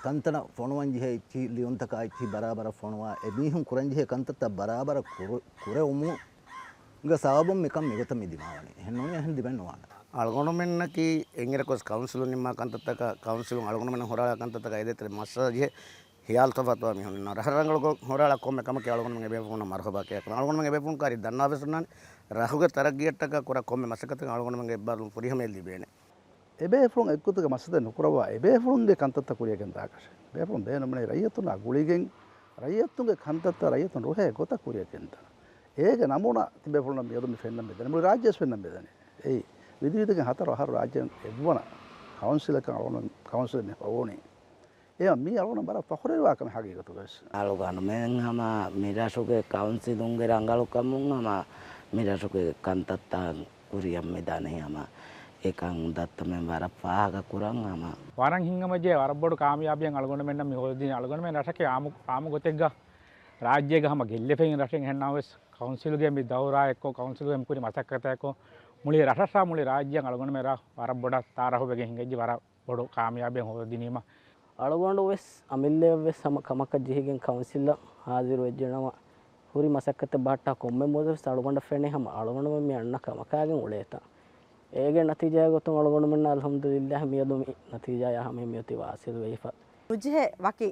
ތަންތަނަށް ފޮނުވަން ޖެހޭ އެއްޗިހި ލިޔުންތަކާ އެއްޗިހި ބަރާބަރަށް ފޮނުވާ، އެމީހުން ކުރަންޖެހޭ ކަންތައްތައް ބަރާބަރަށް ކުރު، ކުރެވުމުގެ ސަބަބުން މިކަން މިގޮތަށް މި ދިމާވަނީ. އެހެން ނޫނީ އެހެން ލިބެން ނުވާނެ. އަޅުގަނޑުމެންނަކީ އެނގިރަކޮސް ކައުންސިލުން ނިންމާ ކަންތައްތަކާ، ކައުންސިލުން އަޅުގަނޑުމެން ހުރާ ކަންތައްތަކާ އެދޭތެރޭ މައްސަލަ ޖެހޭ ހިޔާލު ތަފާތުވާ މީހުން އިންނަ. ރަށަށް ރަނގަޅު ކޮ، ހުރާ ކޮންމެ ކަމަކީ އަޅުގަނޑުމެން އެބޭފުޅުންނަށް މަރުހަބާ ކިޔާކަމަށް. އަޅުގަނޑުމެން އެބޭފުޅުން ކާރި ދަންނަވާވެސް އޮންނާނެ. ރަށުގެ ތަރައްގީއަށްޓަކާ ކުރާ ކޮންމެ މަސައްކަތަކަށް އަޅުގަނޑުމެންގެ އެއްބާރުލުން ފުރިހަމަޔަށް ލިބޭނެ. އެބޭފުޅުން އެއްގޮތުގަ މަސައްކަތް ނުކުރައްވާ، އެބޭފުޅުންގެ ކަންތައްތައް ކުރިޔަށް ގެންދާކަށެއް. ބޭފުޅުން ބޭނުންވަނީ ރައްޔިތުންނާ ގުޅިގެން، ރައްޔިތުންގެ ކަންތައްތައް ރައްޔިތުން ރުހޭ ގޮތަށް ކުރިޔަށް ގެންދާނެ. އޭގެ ނަމޫނާ ތިބޭފުޅުންނަށް މިއަދު މި ފެންނަން މިދަނީ. މުޅި ރާއްޖެވެސް ފެންނަން މިދަނީ. އެއީ، ވިދިވިދިގެން ހަތަރު އަހަރު ރާއްޖެ އެއްވަނަ ކައުންސިލަކަށް އަޅުގަނޑު ކައުންސިލެއް މި ހޮވުނީ. އެ މީ އަޅުގަނޑަށް ވަރަށް ފަޚުރުވެރިވާ ކަމެއް ހަގީގަތުގަވެސް. އަޅުގަނޑުމެން ހަމަ މި ރަށުގެ ކައުންސިލުންގެ ރަނގަޅުކަމުން ހަމަ މި ރަށުގެ ކަންތައްތައް ކުރިޔަށް މި ދާނެ ހަމަ އެކަން ދައްތަމެން ވަރަށް ފާހަގަކުރަން ހަމަ. ވަރަށް ހިތްހަމަޖެހޭ ވަރަށް ބޮޑު ކާމިޔާބީއެއް އަޅުގަނޑުމެންނަށް މި ހޯދިނީ. އަޅުގަނޑުމެން ރަށަކީ އާއްމު، އާއްމު ގޮތެއްގަ ރާއްޖޭގަ ހަމަ ގެއްލިފައި އިން ރަށެއް. އެހެންނަމަވެސް ކައުންސިލުގެ މި ދައުރާއެއްކޮށް، ކައުންސިލުގެ މި ކުރި މަސައްކަތާއެއްކޮށް، މުޅި ރަށަށާ މުޅި ރާއްޖެއަށް އަޅުގަނޑުމެން ރަށް ވަރަށް ބޮޑަށް ތައާރަފުވެގެން ހިނގައްޖެ. ވަރަށް ބޮޑު ކާމިޔާބެއް ހޯދިނީމަ. އަޅުގަނޑު ވެސް އަމިއްލައަށް ވެސް ހަމަ ކަމަކަށް ޖެހިގެން ކައުންސިލަށް ހާޒިރު ވެއްޖެނަމަ، ހުރި މަސައްކަތެއް ބަހައްޓާ ކޮންމެ މުވައްޒަފެއް އަޅުގަނޑަށް ފެނޭ ހަމަ އަޅުގަނޑުމެން މި އަންނަ ކަމަކާގެން އުޅޭތާ. އޭގެ ނަތީޖާގެ ގޮތުން އަޅުގަނޑުމެންނަށް އަލްޙަމްދުލިއްލާހް މިއަދު މި ނަތީޖާޔާ ހަމަ މިއޮތީ ވާސިލް ވެފަ. ނުޖެހޭ ވަކި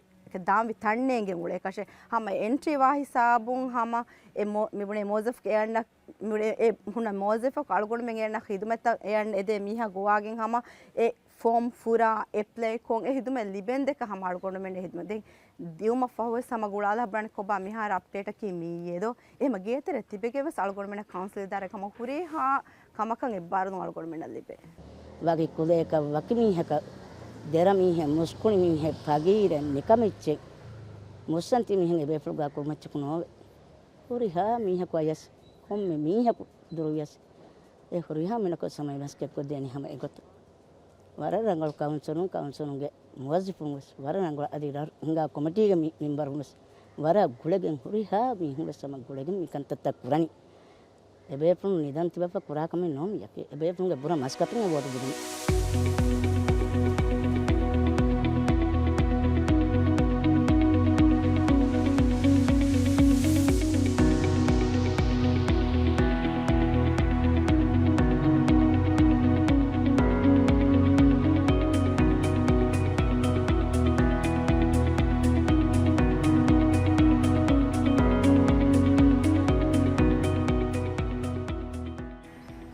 ދާންވި ތަން ނޭނގެން އުޅޭކަށެއް ހަމަ އެންޓްރީ ވާ ހިސާބުން ހަމަ އެ މު، މިބުނޭ މުވައްޒަފަކު އެ އަންނަ މި އެ ހުންނަ މުވައްޒަފަކު އަޅުގަނޑުމެން އެ އަންނަ ޚިދުމަތްތައް އެ އަންނަ އެދޭ މީހާ ގޮވާގެން ހަމަ އެ ފޯމް ފުރާ އެޕްލައިކޮށް އެ ހިދުމަތް ލިބެން ދެކަ ހަމަ އަޅުގަނޑުމެން އެ ހިދުމަތް ދެން ދިއުމަށް ފަހުވެސް ހަމަ ގުޅާލާ ބަން ކޮބާ މިހާރު އަޕްޑޭޓަކީ މިއީއޭދޯ؟ އެހެމަ ގޭތެރެ ތިބެގެން ވެސް އަޅުގަނޑުމެންނަށް ކައުންސިލް އިދާރާ ކަމަށް ހުރިހާ ކަމަކަށް އެއްބާރުލުން އަޅުގަނޑުމެންނަށް ލިބޭ. ވަކި ކުލަޔަކަށް ވަކި މީހަކަށް، ދެރަ މީހެއް، މުސްކުޅި މީހެއް، ފަގީރެއް، ނިކަމެއްޗެއް، މުއްސަންތި މީހެއް އެބޭފުޅުގާ ކުރުމައްޗަކު ނޯވޭ. ހުރިހާ މީހަކު އަޔަސް، ކޮންމެ މީހަކު ދުރުވިޔަސް، އެ ހުރިހާ މިނަކު ސަމައި މަސައްކަތްކޮށްދޭނީ ހަމަ އެގޮތަށް. ވަރަށް ރަނގަޅު ކައުންސިލުން، ކައުންސިލުންގެ މުވައްޒަފުން ވެސް ވަރަށް ރަނގަޅު، އަދި ރަށް ހިންގާ ކޮމިޓީގެ މި، މެމްބަރުން ވެސް ވަރަށް ގުޅެގެން، ހުރިހާ މީހުން ވެސް ހަމަ ގުޅެގެން މި ކަންތައްތައް ކުރަނީ. އެބޭފުޅުން ނިދަން ތިބަފަ ކުރާ ކަމެއް ނޫން މިއަކީ. އެބޭފުޅުންގެ ބުރަ މަސައްކަތުން އެ ވޯޓު ދިނުން.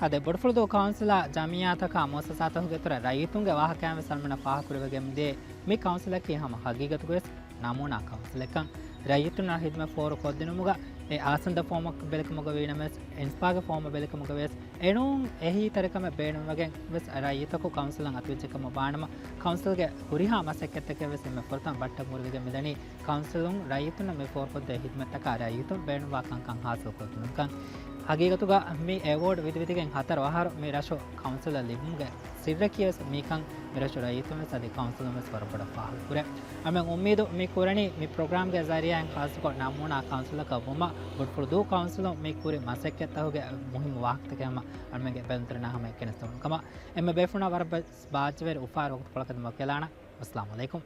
އާދެ، ބޮޑުފުޅުދޫ ކައުންސިލާ ޖަމިއްޔާތަކާ މުއައްސަސާތަކުގެ އިތުރަށް ރައްޔިތުންގެ ވާހަކައިން ވެސް އަޅުމެންނަށް ފާހަގަކުރެވިގެން މިދިޔަ މި ކައުންސިލަކީ ހަމަ ހަގީގަތުގަވެސް ނަމޫނާ ކައުންސިލެއްކަން. ރައްޔިތުންނަށް ހިދުމަތް ފޯރު ކޮށްދިނުމުގަ އެ އާސަންދަ ފޯމަށް ބެލިކަމުގަ ވީނަމަވެސް، އިންސްޕާގެ ފޯމަށް ބެލިކަމުގަވެސް، އެނޫން އެހީތެރިކަމެއް ބޭނުންވެގެން ވެސް ރައްޔިތަކު ކައުންސިލަށް އަތުވެއްޖެ ކަމަށް ވާނަމަ، ކައުންސިލްގެ ހުރިހާ މަސައްކަތްތަކެއް ވެސް އެންމެ ފުރަތަމަ ބައްޓަން ހުރެވިގެން މިދަނީ ކައުންސިލުން ރައްޔިތުންނަށް މި ފޯރުކޮށްދޭ ހިދުމަތްތަކާ ރައްޔިތުން ބޭނުންވާ ކަންކަން ހާސިލްކޮށްދިނުންކަން. ހަގީގަތުގަ މި އެވޯޑް ވިދިވިދިގެން ހަތަރު އަހަރު މި ރަށު ކައުންސިލަށް ލިބުމުގެ ސިއްރަކީވެސް މިކަން މި ރަށު ރައްޔިތުންވެސް އަދި ކައުންސިލުންވެސް ވަރަށް ބޮޑަށް ފާހަގަކުރޭ. އަމެން އުއްމީދު މި ކުރަނީ މި ޕްރޮގްރާމްގެ ޒަރީއާއިން ޚާއްޞަކޮށް ނަމޫނާ ކައުންސިލަކަށް ވުމަށް. ބޮޑުފުޅު ދޫ ކައުންސިލުން މި ކުރި މަސައްކަތްތަކުގެ މުހިއްމު ވާހަކަތަކެއް ހަމަ އަޅަމެންގެ ބެލުންތެރިންނާ ހަމަ ގެނެސްދެވުނު ކަމަށް. އެންމެ ބޭފުޅުންނަށް ވަރަށް ބާއްޖަވެރި އުފާވެރި ވަގުތުކޮޅަކަށް ދިމާވެގެން އަޅާނަން. އައްސަލާމު ޢަލައިކުމް.